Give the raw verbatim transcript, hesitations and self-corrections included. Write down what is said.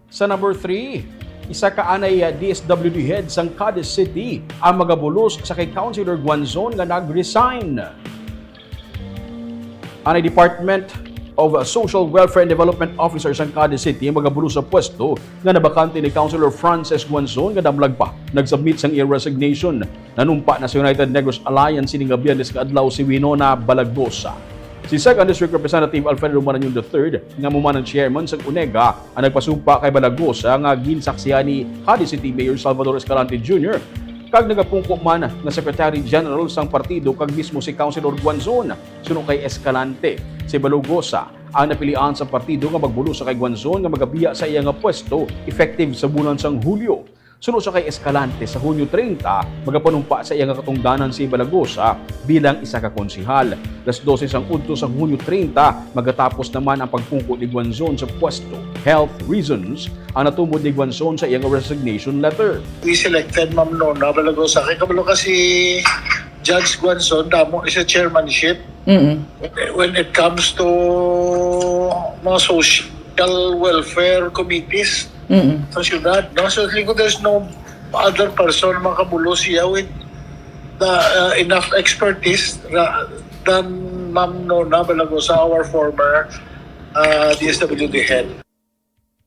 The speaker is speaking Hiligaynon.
Sa number three, isa ka anay, ah, D S W D head sang Cadiz City ang magabulos sa kay Councilor Guanzon nga nag-resign. Anay Department of Social Welfare and Development Officer sang Cadiz City ang magabulos sa pwesto nga nabakante ni Councilor Frances Guanzon nga damlag pa nagsubmit sang iya resignation. Nanumpa na sa United Negros Alliance sining nga Biyernes nga adlaw si Winona Balagosa. Si Second District Representative Alfredo Marañon the third, nga amo man ang chairman sang UNEGA, ang nagpasugpa kay Balagosa nga ginsaksihan ni Cadiz City Mayor Salvador Escalante Junior, kag nagapungko man nga Secretary General sang partido kag mismo si Councilor Guanzon. Suno kay Escalante, si Balagosa ang napilian sa partido nga magbulos sa kay Guanzon nga magabiya sa iya nga pwesto effective sa bulan sang Hulyo. Suno sa kay Escalante, sa Hunyo treinta, magapanumpa sa iya nga katungdanan si Balagosa bilang isa ka konsehal. Las dose sang udto sang Hunyo treinta, magatapos naman ang pagpungko ni Guanzon sa pwesto. Health reasons ang natumod ni Guanzon sa iyang resignation letter. We selected Ma'am Nona Balagosa. Kay kabalo ka si Judge Guanzon, damo sa chairmanship. Mm. When it comes to mga social welfare committees Mm. sa syudad, no? So, I think there's no other person makabulos siya with the, uh, enough expertise ra- than Ma'am Nona Balagosa, our former uh, D S W D head.